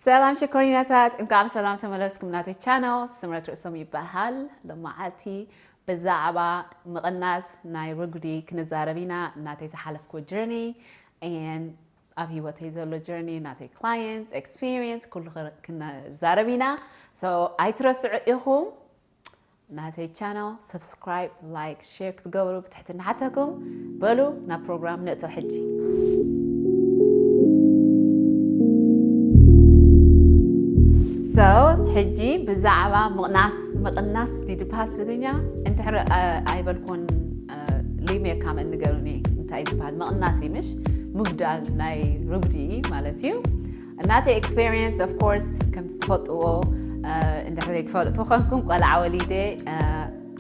ሰላም ሽኮሪናታት፣ እንኳዕ ብሰላም ተመለስኩም ናተይ ቻነል። ስምረት ርእሶም ይበሃል። ሎማዓልቲ ብዛዕባ ምቕናስ ናይ ርጉዲ ክንዛረብ ኢና። ናተይ ዝሓለፍኩ ጀርኒ፣ and ኣብ ህይወተይ ዘሎ ጀርኒ፣ ናተይ ክላየንትስ ኤክስፒሪየንስ፣ ኩሉ ክር- ክንዛረብ ኢና። So ኣይትረስዑ ኢኹም። ናተይ ቻነል ሰብስክራይብ፣ ላይክ፣ ሼር ክትገብሩ ብትሕትና ሓተኩም። በሉ ናብ ፕሮግራም ንእቶ። ሕጂ So ሕጂ ብዛዕባ ምቕናስ፣ ምቕናስ ድዩ ዝበሃል ብትግርኛ? እንድሕር ኣይበልኩን፣ ሊሜ ካመን ንገሩኒ እንታይ ዝበሃል? ምቕናስ እዩ ምሽ? ምጉዳል ናይ ርጉዲ ማለት እዩ። እናተይ ኤክስፔሪንስ ኦፍ ኮርስ ከምቲ ትፈልጥዎ፣ እንድሕር ዘይትፈልጡ ኮንኩም፣ ቆልዓ ወሊደ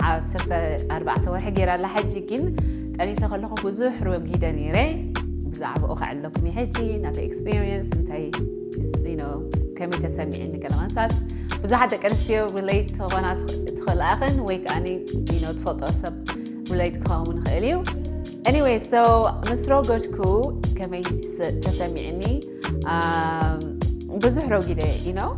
ዓሰርተ ኣርባዕተ ወርሒ ገይራ ኣላ። ሕጂ ግን ጠኒሰ ከለኹ ብዙሕ ረጊደ ነይረ። ብዛዕባኡ ከዕለኩም እየ ሕጂ ናተይ ኤክስፔሪንስ እንታይ ከመይ ተሰሚዕኒ ገለማንታት። ብዙሓት ደቂ ኣንስትዮ ሪሌት ተኾና ትኽእላእኽን ወይ ከኣ ትፈልጦ ሰብ ሪሌት ክኸውን ይኽእል እዩ። Anyway, so ምስ ረገድኩ ከመይ ተሰሚዕኒ? ብዙሕ ረጊደ you know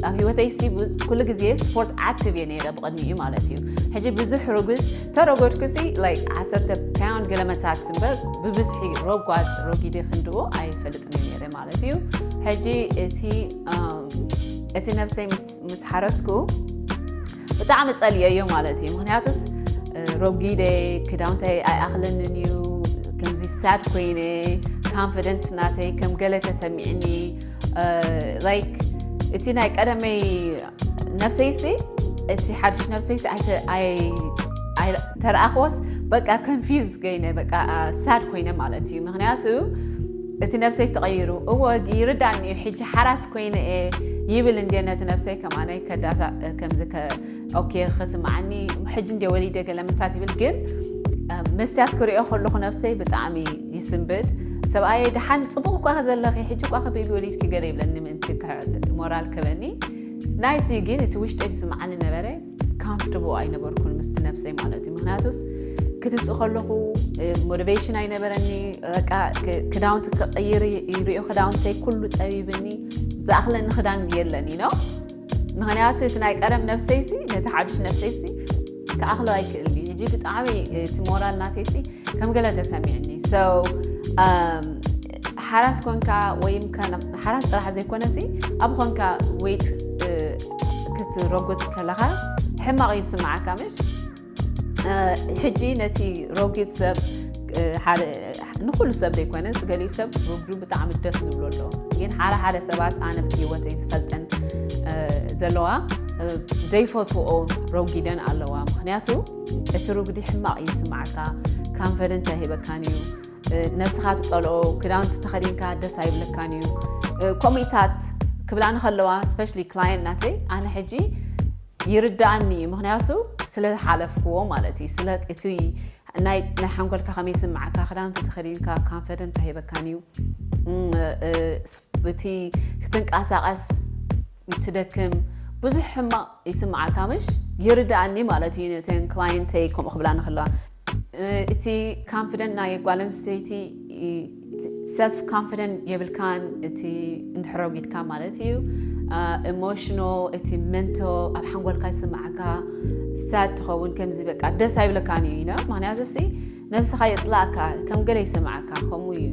ኣብ ህይወተይ ሲ ኩሉ ግዜ ስፖርት ኣክቲቭ እየ ነይረ ብቕድሚኡ ማለት እዩ። ሕጂ ብዙሕ ርጉዝ ተረጎድኩ ሲ like ዓሰርተ ፓውንድ ገለመታት እምበር ብብዝሒ ረጓድ ረጊደ ክንድኡ ኣይፈልጥን እየ ነይረ ማለት እዩ። ሕጂ እቲ እቲ ነብሰይ ምስ ሓረስኩ ብጣዕሚ ጸልየዮ ማለት እዩ። ምክንያቱስ ረጊደ ክዳውንተይ ኣይኣኽለንን እዩ። ከምዚ ሳድ ኮይነ፣ ኮንፊደንት ናተይ ከም ገለ ተሰሚዕኒ። ላይክ እቲ ናይ ቀደመይ ነብሰይሲ፣ እቲ ሓድሽ ነብሰይሲ ተረኣኽዎስ በቃ ኮንፊዝ ኮይነ፣ በቃ ሳድ ኮይነ ማለት እዩ። ምክንያቱ እቲ ነብሰይ ተቐይሩ። እወ ይርዳኒ እዩ። ሕጂ ሓራስ ኮይነ እየ ይብል እንደ ነቲ ነብሰይ ከማናይ ከዳሳ ከምዚ ኦኬ ክስምዓኒ። ሕጂ እንደ ወሊደ ገለምታት ይብል፣ ግን መስትያት ክሪኦ ከለኹ ነብሰይ ብጣዕሚ ይስንብድ። ሰብኣየ ደሓን ጽቡቕ እኳ ዘለኺ፣ ሕጂ እኳ ከበቢ ወሊድኪ ገለ ይብለኒ፣ ምእንቲ ሞራል ክበኒ ናይስ እዩ። ግን እቲ ውሽጠይ ዝስምዓኒ ነበረ ካምፍርታብል ኣይነበርኩን ምስቲ ነብሰይ ማለት እዩ። ምክንያቱስ ክትስእ ከለኹ ሞቲቬሽን ኣይነበረኒ። በቃ ክዳውንቲ ክቕይር ይሪኦ፣ ክዳውንተይ ኩሉ ጸቢብኒ። ዝኣኽለኒ ክዳን የለን ነው። ምክንያቱ እቲ ናይ ቀደም ነብሰይሲ ነቲ ሓድሽ ነብሰይሲ ክኣኽሎ ኣይክእልኒ። ሕጂ ብጣዕሚ እቲ ሞራል ናተይሲ ከም ገለ ተሰሚዕኒ። So ሓራስ ኮንካ ወይም ሓራስ ጥራሕ ዘይኮነሲ ኣብ ኮንካ ዌይት ክትረጉድ ከለኻ ሕማቕ ይስምዓካ ምሽ? ሕጂ ነቲ ረጊድ ሰብ ሓደ ንኩሉ ሰብ ዘይኮነስ ገሊኡ ሰብ ረጉዱ ብጣዕሚ ደስ ዝብሎ ኣሎ። ግን ሓደ ሓደ ሰባት ኣነ ኣብቲ ህይወተይ ዝፈልጠን ዘለዋ ዘይፈትዎ ረጊደን ኣለዋ። ምክንያቱ እቲ ርጉዲ ሕማቕ ይስምዓካ፣ ካንፈደንት ኣይህበካን እዩ። ነብስኻ ትጸልኦ፣ ክዳውንቲ ተኸዲንካ ደስ ኣይብለካን እዩ። ከምኡታት ክብላኒ ከለዋ ስፔሻሊ ክላየንት ናተይ ኣነ ሕጂ ይርዳኣኒ እዩ። ምክንያቱ ስለ ዝሓለፍክዎ ማለት እዩ። ስለ እቲ ናይ ናይ ሓንጎልካ ከመይ ይስምዓካ፣ ክዳውንቲ ተኸዲንካ ካንፈደንት ኣይህበካን እዩ። እቲ ክትንቀሳቐስ ትደክም፣ ብዙሕ ሕማቕ ይስምዓካ ምሽ? ይርዳኣኒ ማለት እዩ። ነተን ክላየንተይ ከምኡ ክብላ ንክለዋ እቲ ካንፊደንት ናይ ጓል ኣንስተይቲ ሰልፍ ካንፊደንት የብልካን። እቲ እንድሕር ረጊድካ ማለት እዩ። ኢሞሽናል፣ እቲ ሜንታል ኣብ ሓንጎልካ ይስምዓካ፣ ሳድ ትኸውን፣ ከምዚ በቃ ደስ ኣይብለካን እዩ። ምክንያቱ ሲ ነብስኻ የጽላእካ፣ ከም ገለ ይስምዓካ። ከምኡ እዩ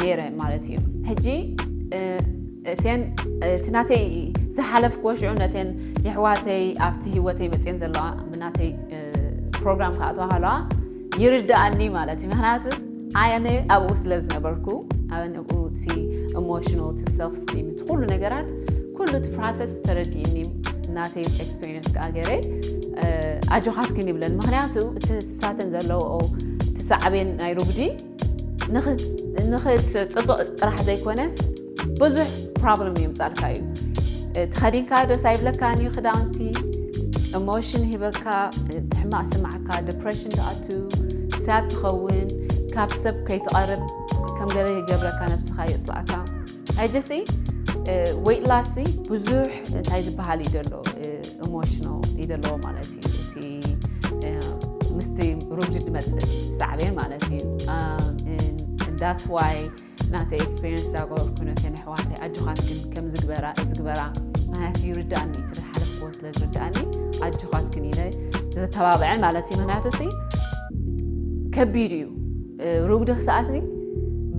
ነይረ ማለት እዩ። ሕጂ እተን እቲ ናተይ ዝሓለፍክዎ ሽዑ ነተን የሕዋተይ ኣብቲ ህይወተይ መጽየን ዘለዋ ብናተይ ፕሮግራም ክኣትዋ ከለዋ ይርድኣኒ ማለት እዩ። ምክንያቱ ኣነ ኣብኡ ስለ ዝነበርኩ፣ ኣነ ኣብኡ እቲ ኢሞሽናል፣ እቲ ሰልፍ ስቲም፣ እቲ ኩሉ ነገራት፣ ኩሉ እቲ ፕሮሰስ ተረዲእኒ፣ ናተይ ኤክስፔሪንስ ከኣ ገይረ ኣጆኻትክን ይብለን። ምክንያቱ እቲ ንሳተን ዘለዎ እቲ ሳዕቤን ናይ ርጉዲ ንኽትጽብቕ ጥራሕ ዘይኮነስ ብዙሕ ፕሮብለም የምጻልካ እዩ። ተኸዲንካ ደስ ኣይብለካን እዩ ክዳውንቲ፣ ኢሞሽን ሂበካ፣ ሕማቕ ስምዓካ፣ ዲፕሬሽን ትኣቱ፣ ሳድ ትኸውን፣ ካብ ሰብ ከይትቐርብ ከም ገለ ይገብረካ፣ ነብስኻ የጽላእካ። ሕጂሲ ዌይት ላስሲ ብዙሕ እንታይ ዝበሃል እዩ ዘሎ፣ ኢሞሽናል እዩ ዘለዎ ማለት እዩ። እቲ ምስቲ ርጉድ ዝመጽእ ሳዕቤን ማለት እዩ። That's why ናተይ ኤክስፔሪንስ እንዳገበርኩ ነተን ኣሕዋተይ ኣጆኻትክን ከም ዝግበራ እዚ ግበራ፣ ምክንያቱ ይርዳእኒ፣ እቲ ዝሓለፍክዎ ስለ ዝርዳእኒ ኣጆኻትክን ኢለ ዘተባብዐን ማለት እዩ። ምክንያቱ ሲ ከቢድ እዩ። እ፣ ሩግዲ ክሰኣትኒ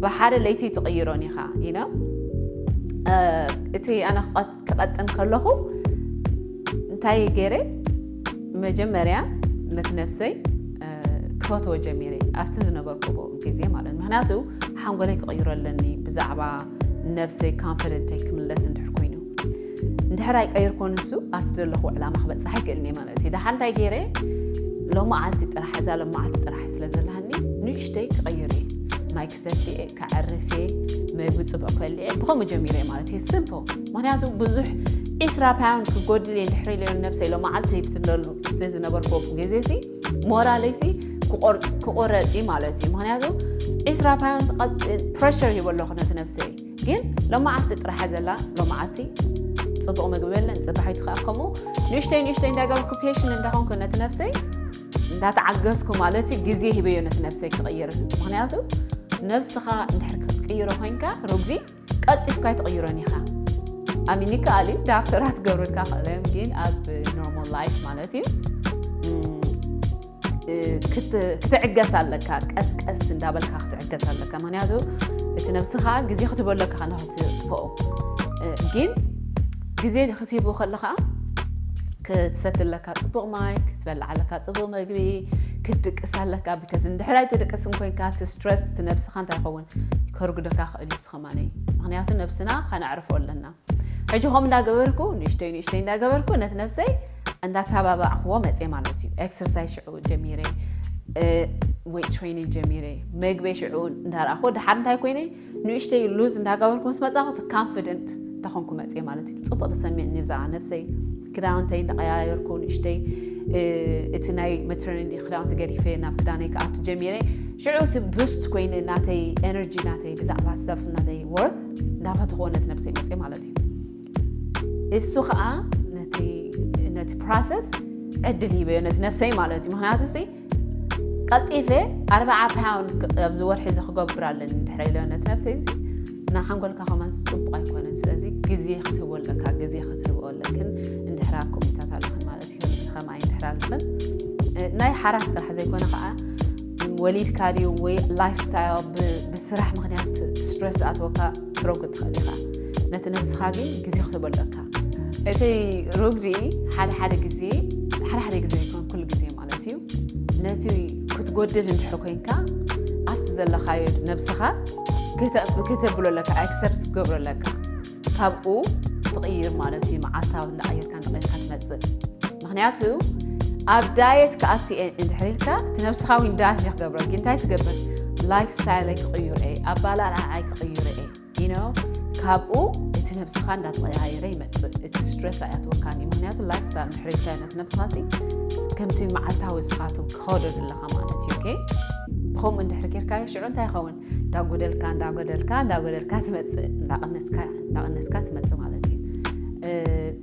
ብሓደ ለይቲ ትቕይሮን ኢኻ፣ you know? እ፣ እቲ ኣነ ክቐጥ-፣ ክቐጥን ከለኹ እንታይ ገይረ? መጀመርያ ነቲ ነፍሰይ፣ እ፣ ክፈትዎ ጀሚረ፣ ኣብቲ ዝነበርኩዎ ግዜ ማለት። ምክንያቱ ሓንጎለይ ክቕይሮ ኣለኒ፣ ብዛዕባ ነብሰይ ኮንፊደንተይ ክምለስ እንድሕር ኮይኑ። እንድሕር ኣይቀይርኩን ንሱ ኣብቲ ዘለኹ ዕላማ ክበጽሕ ኣይክእልን እየ ማለት እዩ። ደሓር እንታይ ገይረ? ሎማዓልቲ ጥራሕ፣ እዛ ሎማዓልቲ ጥራሕ ስለ ዘለሃኒ ንእሽተይ ክቐይር እየ። ማይ ክሰቲ እየ፣ ከዕርፍ እየ፣ ምግቢ ጽቡቕ ክበልዕ እየ። ብኸምኡ ጀሚረ እየ ማለት እዩ። ሲምፕል። ምክንያቱ ብዙሕ ዒስራ ፓውንድ ክጎድል እየ እንድሕር ኢለ ነብሰይ ሎማዓልቲ ይፍትነሉ፣ እቲ ዝነበርኩዎ ግዜ ሲ ሞራለይ ሲ ክቆርጽ-፣ ክቆረጽ እዩ ማለት እዩ። ምክንያቱ ዒስራ ፓውንድ ዝቐጥ-፣ ፕረሸር ሂቦ ኣለኹ ነቲ ነብሰይ። ግን ሎማዓልቲ ጥራሕ ዘላ ሎማዓልቲ ጽቡቕ ምግቢ የለን፣ ጽባሒቱ ከኣ ከምኡ ንእሽተይ ንእሽተይ እንዳገበርኩ ፔሽን እንዳኾንኩ ነቲ ነብሰይ እንዳተዓገስኩ ማለት እዩ፣ ግዜ ሂበዮ ነቲ ነብሰይ ክቕይር። ምክንያቱ ነብስኻ እንድሕር ክትቅይሮ ኮይንካ ሩግዲ ቀልጢፍካ ኣይትቕይሮን ኢኻ። ኣሚን ይከኣል እዩ፣ ዳክተራት ክገብሩልካ ክእሉ እዮም፣ ግን ኣብ ኖርማል ላይፍ ማለት እዩ፣ እም፣ እ፣ ክት-፣ ክትዕገስ ኣለካ፣ ቀስ ቀስ እንዳበልካ ክትዕገስ ኣለካ። ምክንያቱ እቲ ነብስኻ ግዜ ክትህቦ ኣለካ ንኽትጥፍኦ። እ፣ ግን ግዜ ክትህቦ ከለኻ ክትሰቲ ኣለካ ጽቡቕ ማይ፣ ክትበልዕ ኣለካ ጽቡቕ መግቢ፣ ክትድቅስ ኣለካ። ቢካዝ እንድሕር ኣይትድቅስን ኮይንካ እቲ ስትረስ እቲ ነብስኻ እንታይ ይኸውን? ከርጉደካ ክእል እዩ። ከማነይ። ምክንያቱ ነብስና ከነዕርፎ ኣለና። ሕጂ ከምኡ እንዳገበርኩ፣ ንእሽተይ ንእሽተይ እንዳገበርኩ፣ ነቲ ነብሰይ እንዳተባባዕክዎ መጽየ ማለት እዩ። ኤክሰርሳይዝ ሽዑ ጀሚረ፣ እ፣ ዌይት ትሬኒንግ ጀሚረ፣ መግበይ ሽዑ እንዳረኣኽዎ፣ ደሓር እንታይ ኮይነ? ንእሽተይ ሉዝ እንዳገበርኩ ምስ መጻኹ፣ እቲ ኮንፊደንት ተኾንኩ መጽየ ማለት እዩ። ጽቡቕ ተሰሚዕኒ ብዛዕባ ነብሰይ፣ ክዳውንተይ እንዳቀያየርኩ፣ ንእሽተይ፣ እ፣ እቲ ናይ መተርኒቲ ክዳውንቲ ገዲፈ ናብ ክዳነይ ክኣቱ ጀሚረ። ሽዑ እቲ ቡስት ኮይነ ናተይ ኤነርጂ፣ ናተይ ብዛዕባ ሰልፍ፣ ናተይ ወርት እንዳፈተኽዎ ነቲ ነብሰይ መጽየ ማለት እዩ። እሱ ኸኣ ነቲ፣ ነቲ ፕሮሰስ ዕድል ሂበዮ ነቲ ነብሰይ ማለት እዩ። ምክንያቱ ሲ ቀልጢፈ ኣርብዓ ፓውንድ ክ-፣ ኣብዚ ወርሒ እዚ ክገብር ኣለኒ እንድሕር ኢለ ነቲ ነብሰይ እዚ፣ ንሓንጎልካ ከማን ጽቡቕ ኣይኮነን። ስለዚ ግዜ ክትህቦ ኣለካ፣ ግዜ ክትህቦ ኣለክን እንድሕር ኣብ ኮሚታት ኣለኽን ማለት እዩ። ከምዚ ከማይ እንድሕር ኣለኽን፣ እ፣ ናይ ሓራስ ጥራሕ ዘይኮነ ኸኣ ወሊድካ ድዩ ወይ ላይፍ ስታይል ብ-፣ ብስራሕ ምኽንያት ስትረስ ዝኣትወካ ትረጉድ ትኽእል ኢኻ። ነቲ ነብስኻ ግን ግዜ ክትህቦ ኣለካ። እቲ ሩግዲ ሓደ ሓደ ግዜ፣ ሓደ ሓደ ግዜ ይኮን ኩሉ ግዜ ማለት እዩ። ነቲ ክትጎድል እንድሕር ኮይንካ ኣብቲ ዘለኻዮ ነብስኻ ክተ-፣ ክተብሎ ኣለካ፣ ኣክሰፕት ክትገብሮ ኣለካ። ካብኡ ትቕይር ማለት እዩ። መዓልታዊ እንዳቐየርካ እንዳቐየርካ ትመጽእ። ምክንያቱ ኣብ ዳየት ክኣቲ እየ እንድሕር ኢልካ፣ እቲ ነብስኻ እውን ዳየት እየ ክገብረልኪ። እንታይ ትገብር? ላይፍ ስታይለይ ክቕይር እየ፣ ኣባላልዓይ ክቕይር እየ። You know፣ ካብኡ እቲ ነብስኻ እንዳተቐያየረ ይመጽእ። እቲ ስትረስ ኣይኣትወካን እዩ። ምክንያቱ ላይፍ ስታይል እንድሕር ኢልካዮ ነቲ ነብስኻ ሲ ከምቲ መዓልታዊ ስኻቱ ክኸዶ ዘለኻ ማለት እዩ። ኦኬ? ብኸምኡ እንድሕር ጌርካዮ ሽዑ እንታይ ይኸውን? እንዳጎደልካ፣ እንዳጎደልካ፣ እንዳጎደልካ ትመጽእ፣ እንዳቐነስካ፣ እንዳቐነስካ ትመጽእ ማለት እዩ። እ፣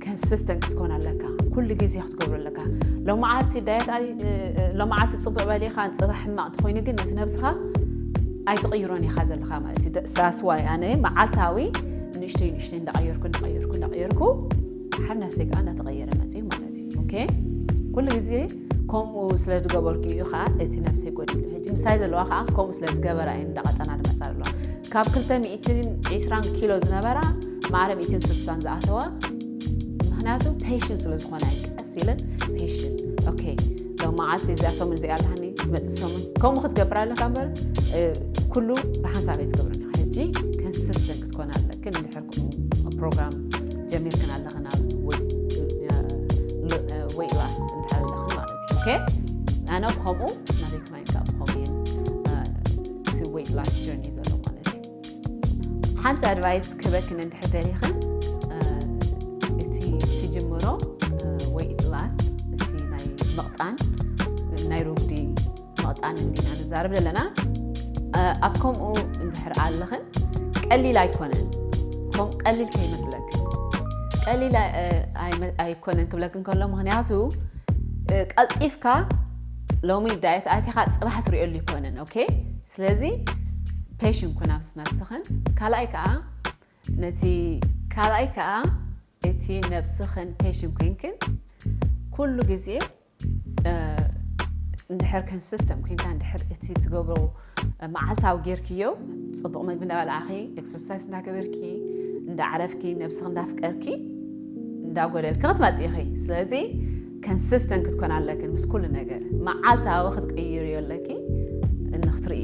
ኮንሲስተንት ክትኮን ኣለካ። ኩሉ ግዜ ክትገብሮ ኣለካ። ሎማዓቲ ዳየት ኣይ-፣ እ፣ እ፣ ሎማዓቲ ጽቡቕ በሊኻ፣ ጽባሕ ሕማቕ እንተኾይኑ ግን ነቲ ነብስኻ ኣይትቕይሮን ኢኻ ዘለኻ ማለት እዩ። ደ-፣ ሳስዋይ ኣነ መዓልታዊ ንእሽተይ ንእሽተይ እንዳቐየርኩ፣ እንዳቐየርኩ፣ እንዳቐየርኩ ሓደ ነብሰይ ከኣ እንዳተቐየረ መጽዩ ማለት እዩ። ኦኬ? ኩሉ ግዜ ከምኡ ስለ ዝገበርኩ እዩ ከኣ እቲ ነብሰይ ጎዲሉ። ሕጂ ምሳይ ዘለዋ ከኣ ከምኡ ስለ ዝገበራ እየን እንዳቐጠና ዝመጻ ዘለዋ። ካብ ክልተ ሚእትን ዕስራን ኪሎ ዝነበራ ማዕረ ሚእትን ስሳን ዝኣተዋ፣ ምኽንያቱ ፔሽን ስለ ዝኾና እየን። ቀስ ኢለን ፔሽን። ኦኬ፣ ሎማዓልቲ እዚኣ ሰሙን እዚኣ ኣለሃኒ፣ መጽእ ሰሙን። ከምኡ ክትገብር ኣለካ እምበር፣ እ፣ ኩሉ ብሓንሳብ ኣይትገብርን ኢኻ። ሕጂ ኮንሲስተንት ክትኮን ኣለክን። እንድሕር ከምኡ ፕሮግራም ጀሚርክን ኣለኽን ኣብ ዌይት፣ እ፣ ል-፣ እ፣ ዌይት ላስ እንድሕር ኣለኽን ማለት እዩ። ኦኬ? ኣነ ብኸምኡ ናተይ ክላይንት ከዓ ብኸምኡ እየን፣ እ፣ እቲ ዌይት ላስ ጀርኒ ዘሎ ማለት እዩ። ሓንቲ ኣድቫይስ ክህበክን እንድሕር ደሊኽን፣ እ፣ እቲ ትጅምሮ፣ እ፣ ዌይት ላስ፣ እቲ ናይ ምቕጣን፣ ናይ ሩግዲ ምቕጣን እንዲና ንዛረብ ዘለና። እ፣ ኣብ ከምኡ እንድሕር ኣለኽን ቀሊል ኣይኮነን። ከም ቀሊል ከይመስለክ። ቀሊል ኣይ-፣ እ፣ ኣይመ-፣ ኣይኮነን ክብለክ እንከሎ፣ ምኽንያቱ፣ እ፣ ቀልጢፍካ ሎሚ ዳየት ኣቲኻ ጽባሕ ትሪኦሉ ኣይኮነን። ኦኬ? ስለዚ patient ኩና ምስ ነብስኽን። ካልኣይ ከዓ ነቲ ካልኣይ ከዓ እቲ ነብስኽን patient ኮይንክን ኩሉ ግዜ እንድሕር consistent ኮይንካ፣ እንድሕር እቲ ትገብሮ መዓልታዊ ጌርክዮ፣ ጽቡቕ መግቢ እንዳበላዕኺ፣ exercise እንዳገበርኪ፣ እንዳዓረፍኪ፣ ነብስኺ እንዳፍቀርኪ፣ እንዳጎደልኪ ክትመጽእ ኢኺ። ስለዚ consistent ክትኮን ኣለክን ምስ ኩሉ ነገር፣ መዓልታዊ ክትቅይርዮ ኣለኪ ንክትርኢ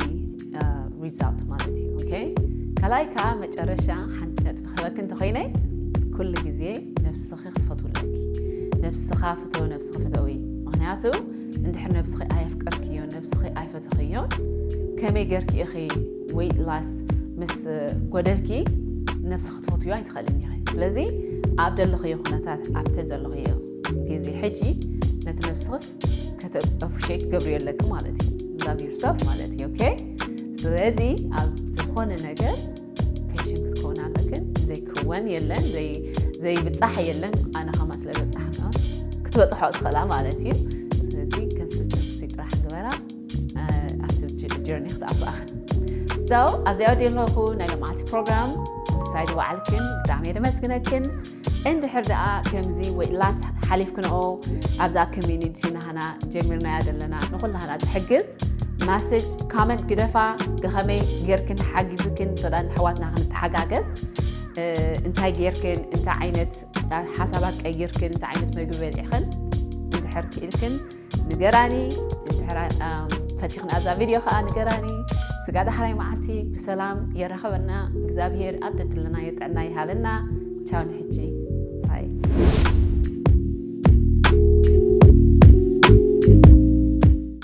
result ማለት እዩ። ኦኬ፣ ካልኣይ ከዓ መጨረሻ ሓንቲ ነጥቢ ክህበኪ እንተኮይነ፣ ኩሉ ግዜ ነብስኺ ክትፈትዊ ኣለኪ። ነብስኻ ፍተው፣ ነብስኺ ፍተዊ። ምክንያቱ እንድሕር ነብስኺ ኣየፍቀርክዮ፣ ነብስኺ ኣይፈተኽዮ፣ ከመይ ጌርኪ ኢኺ weight loss ምስ ጎደልኪ ነብስኺ ክትፈትዮ ኣይትኽእልን ኢኺ። ስለዚ ኣብ ዘለኽዮ ኩነታት፣ ኣብቲ ዘለኽዮ ግዜ ሕጂ ነቲ ነብስኺ ከተ appreciate ትገብርዮ ኣለኪ ማለት እዩ። Love yourself ማለት እዩ። ኦኬ፣ ስለዚ ኣብ ዝኾነ ነገር patient ክትከውን ኣለክን። ዘይክወን የለን፣ ዘይ ዘይብጻሕ የለን። ኣነ ከማ ስለ በጻሕ ክትበጽሖ ትኽእላ ማለት እዩ። ስለዚ consistency ጥራሕ ግበራ፣ ኣብቲ journey ክትኣትዋኽን። So ኣብዚኣ ወዲ ኣለኹ ናይ ሎማዓቲ ፕሮግራም። ሳይድ ባዕልክን ብጣዕሚ የደመስግነክን። እንድሕር ደኣ ከምዚ weight loss ሓሊፍክንኦ ኣብዛ community ናህና ጀሚርናያ ዘለና ንኹላህና ትሕግዝ message comment ግደፋ። ከመይ ጌርክን ሓጊዝክን ሰዳን ኣሕዋትና ክንተሓጋገዝ፣ እንታይ ጌርክን፣ እንታይ ዓይነት ሓሳባት ቀይርክን፣ እንታይ ዓይነት መግቢ በሊዕክን፣ እንድሕር ክኢልክን ንገራኒ። እንድሕር ፈቲኽን ኣዛ ቪድዮ ከዓ ንገራኒ። ስጋ ዳሕራይ መዓልቲ ብሰላም የራኸበና እግዚኣብሔር፣ ኣብ ደድለናዮ ጥዕና ይሃበና። ቻው ንሕጂ።